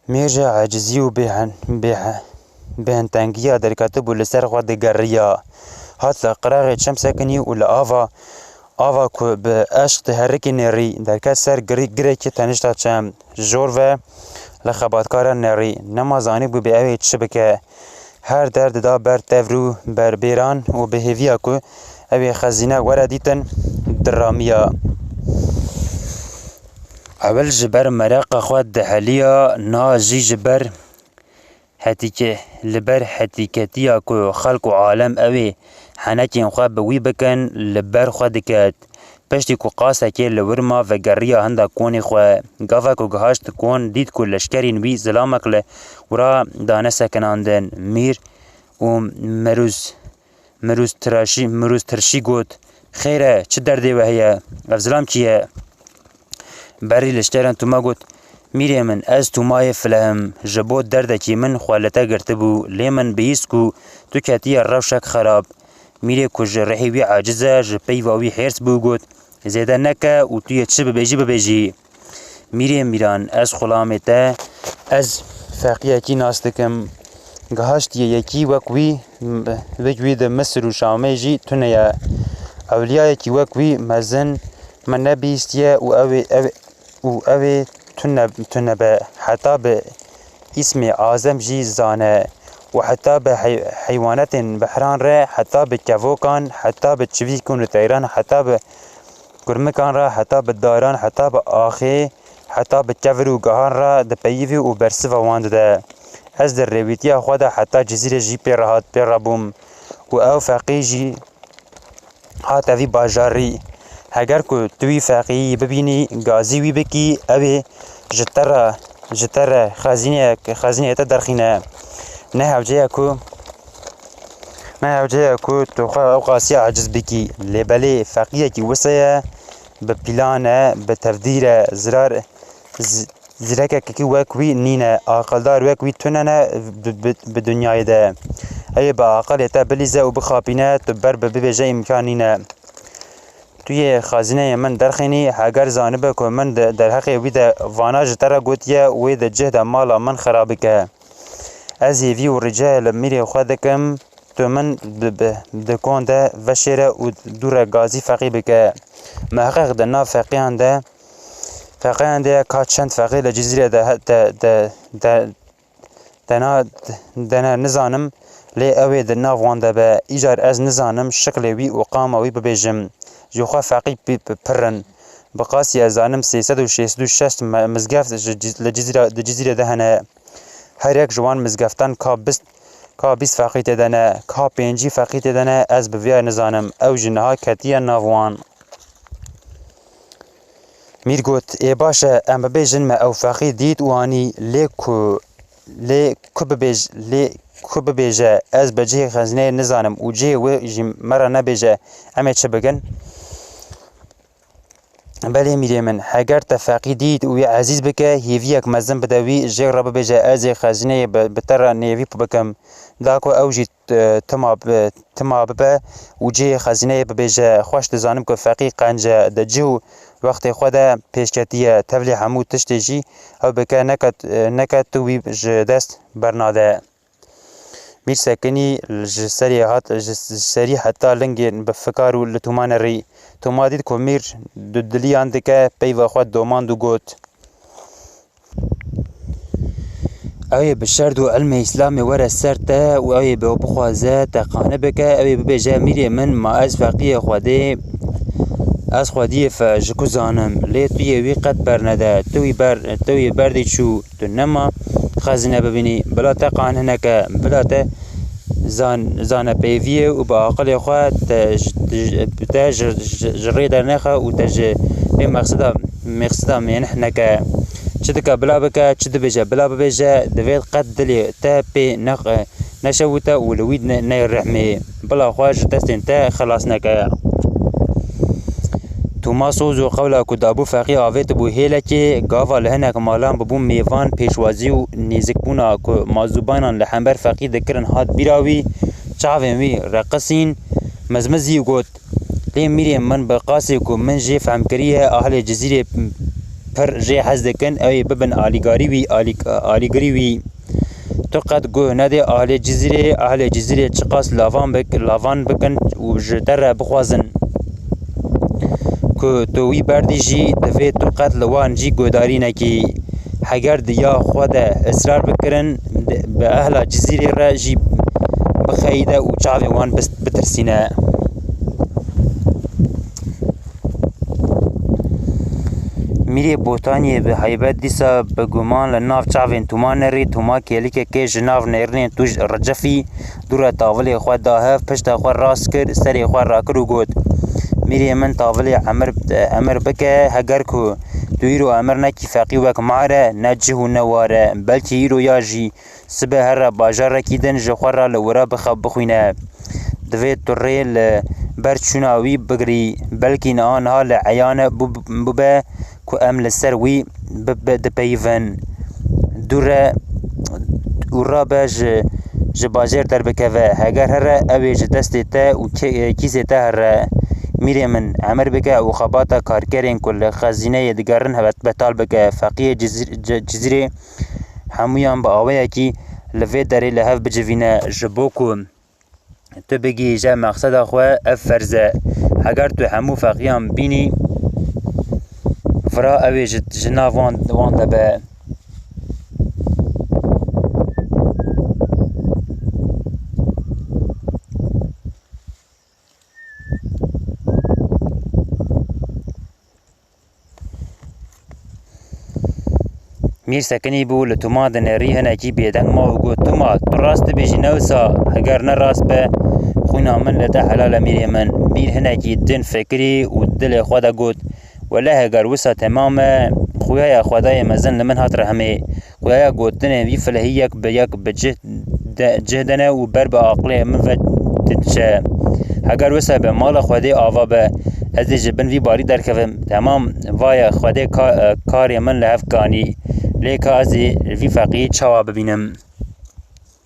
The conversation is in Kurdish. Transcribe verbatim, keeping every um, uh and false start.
Mîr ji acizî û bêhen-, bêhe-, bêhentengiya derketibû li ser xwe digeriya. Hat li qirexê çem sekinî û li ava, ava ku bi eşq diherikî nêrî, derket ser girî-, girekî tenişta çem. Ji jor ve li xebatkaran nêrî, nema zanîbû bê ew ê çi bike. Her der dida ber tevr û berbêran û bi hêviya ku ew ê xezîne were dîtin, diramiya. Ewil ji ber mereqa xwe diheliya, na jî ji ber hetîke-, li ber hetîketiya ku xelk û alem ew ê henekên xwe bi wî bikin, li ber xwe diket. Piştî ku qasekê li wir ma, vegeriya hinda konê xwe. Gava ku gihaşt kon, dît ku leşkerên wî zilamek li wira dane sekinandin. Mîr û Merûz, Merûz tiraşî, Merûz tirşî got, "Xêr e, çi derdê we heye? Ev zilam kî ye?" Berî leşkeran Tûma got, "Mîrê min, ez Tûmayê Fileh im. Ji bo derdekî min xwe li te girtibû, lê min bihîst ku tu ketiye rewşek xerab." Mîrê ku ji rihê wî aciz e, ji peyva wî hêrs bû, got, "Zêde neke û tu yê çi bibêjî, bibêjî." Mîrê mîran, ez xulamê te, ez feqiyekî nas dikim. Gihaştiye yekî wek wî, wek wî di Misir û Şamê jî tune ye. Ewliyayekî wek wî mezin min nebihîstiye û ew ê, ew, û ew ê tune, tune be. Heta bi îsmê Azem jî zane û heta bi hey-, heywanetên behran re, heta bi kevokan, heta bi çivîkûn û teyran, heta bi kurmikan re, heta bi daran, heta bi axê, heta bi kevir û gihan re dipeyivî û bersiva wan dide. Ez di rêwîtiya xwe de heta Cizîrê jî pê re hat, pê re bûm û ew feqî jî hate vî bajarî. Heger ku tu wî feqîyî bibînî, gazî wî bikî, ew ê ji te re, ji te re xezîneyek, xezîneyê te derxîne. Ne hewce ye ku, ne hewce ye ku tu xwe ew qasî aciz bikî. Lê belê feqîyekî wisa ye, bi plan e, bi tevdîr e, zirar, z-, zîrekekî wek wî nîne, aqildar wek wî tune ne bi, bi, bi dinyayê de. Ew ê bi aqilê te bilîze û bixapîne, tu ber bi bibêje îmkan nîne. Tu yê xezîneyê min derxînî, heger zanibe ku min di derheqê wî de vana ji te re gotiye, wê di cih de mala min xera bike. Ez hêvî û rîcayê li mîrê xwe dikim, tu min bi, bi, di kon de veşêre û dû re gazî feqî bike. Miheqeq di nav feqiyan de, feqiyan de ye ka çend feqî li Cizîrê de he-, de, de, de, de na, de ne nizanim, lê ew ê di nav wan de be. Îcar ez nizanim şiklê wî û qama wî bibêjim. Ji xwe feqî pi-, pi-, pir in. Bi qasî ez zanim sê sed û şêst û şeş me-, mizgeft ji Ciz-, li Cizîra, di Cizîrê de hene. Her yek ji wan mizgeftan ka bîst, ka bîst feqî tê de ne, ka pêncî feqî tê de ne, ez bi vê nizanim. Ew jî niha ketiye nav wan. Mîr got, "Ê baş e, em bibêjin me ew feqî dît û anî, lê ku, lê ku bibêj-, lê ku bibêje, ez bi cihê xezîneyê nizanim û cihê wê jî me re nebêje, em ê çi bikin?" Belê mîrê min, heger te feqî dît û wî ezîz bike, hêviyek mezin bide wî, jê re bibêje, ez ê xezîneyê bi, bi te re nêvî bikim. Da ku ew jî, e, tima bi, tima bibe û cihê xezîneyê bibêje, xweş dizanim ku feqî qenc e, di cih û wextê xwe de pêşketî ye, tevlî hemû tiştê jî ew bike, neke, e, neke tu wî ji dest bernade. Mîr sekinî ji serî hat, ji, ji serî heta lingê bi fikar û li Tûma nerî. Tûma dît ku Mîr du diliyan dike, peyva xwe domand û got, "Ew ê bi şerd û ilmê Îslamê were ser te û ew ê bi bixwaze te qane bike, ew ê bibêje, 'Mîrê min, ma ez feqiyê Xwedê, ez Xwediyê fe ji ku zanim, lê tu yê wî qet bernede, tu wî ber, tu yê berdî çû.'" Tu nema xezîne bibînî, bila te qane neke, bila te zan-, zanepeyviyê û bi aqilê xwe te ji, ji, te ji, ji, ji rê dernexe û te ji vê mexseda, mexseda mênih neke. Çi dike bila bike, çi dibêje bila bibêje, divê qet dilê te pê nex-, neşewite û li wî ne-, neyê rehmê. Bila xwe ji destên te xelas neke. Tûma soz û qewla ku dabû feqî avêtibû hêlekê, gava li hinek malan bibû mêvan, pêşwazî û nêzikbûna ku mazûbanan li hember feqî dikirin hat bîra wî, çavên wî reqisîn, mizmizî û got, "Lê mîrê min bi qasê ku min jê fehmkiriye, ahlê Cizîrê pir jê hez dikin, ew ê bibin alîgarî wî, alî-, alîgirî wî. Tu qet guh nedê ahlê Cizîrê, ahlê Cizîrê çiqas lavan bik-, lavan bikin û ji te re bixwazin ku tu wî berdî jî, divê tu qet li wan jî guhdarî nekî. Heger di ya xwe de israr bikirin, di-, bi ehla Cizîrê re jî bixeyîde û çavê wan bis-, bitirsîne. Mîrê Botaniyê bi heybet dîsa bi guman li nav çavên Tûma nerî. Tûma kêlikekê ji nav nêrînên tûj ricifî dû re tavilê xwe da hev, pişta xwe rast kir, serê xwe rakir û got, "Mîrê min tavilê emir, emir bike, heger ku tu îro emir nekî feqî wek ma re, ne cih û ne war e, belkî îro ya jî sibe here bajarekî din ji xwe re li wira bixew bixwîne. Divê tu rê li ber çûna wî bigirî, belkî niha niha li eyane bû-, bûbe ku em li ser wî bi-, bi-, dipeyivin. Dû re û rabe ji, ji bajêr derbikeve. Heger here, ew ê ji destê te û kê-, kîsê te here. Mîrê min, emir bike û xebata karkerên ku li xezîneyê digerin hebet-, betal bike." Feqiyê Cizîr-, Ce-, Cizîrê hemûyan bi awayekî li vê derê li hev bicivîne, ji bo ku tu bigihîje mexseda xwe, ev ferz e. Heger tu hemû feqiyan bînî, vira ew ê ji, ji nav wan, wan de be. Mîr sekinî bû, li Tûma dinêrî, hinekî bêdeng ma û got, "Tûma, tu rast dibêjî ne wisa? Heger ne rast be, xwîna min li te helal e mîrê min." Mîr hinekî din fikirî û dilê xwe de got, "Wele heger wisa temam e, xuyaya Xwedayê mezin li min hat rehmê." Xuyaya gotinên vî filehî yek bi yek bi cih de, cih de ne û ber bi aqilê min ve diçe. Heger wisa be, mala Xwedê ava be, ez ê ji bin vî barî derkevim. Temam, vaye Xwedê ka-, karê min li hev kanî. Lê ka ez ê vî feqî çawa bibînim?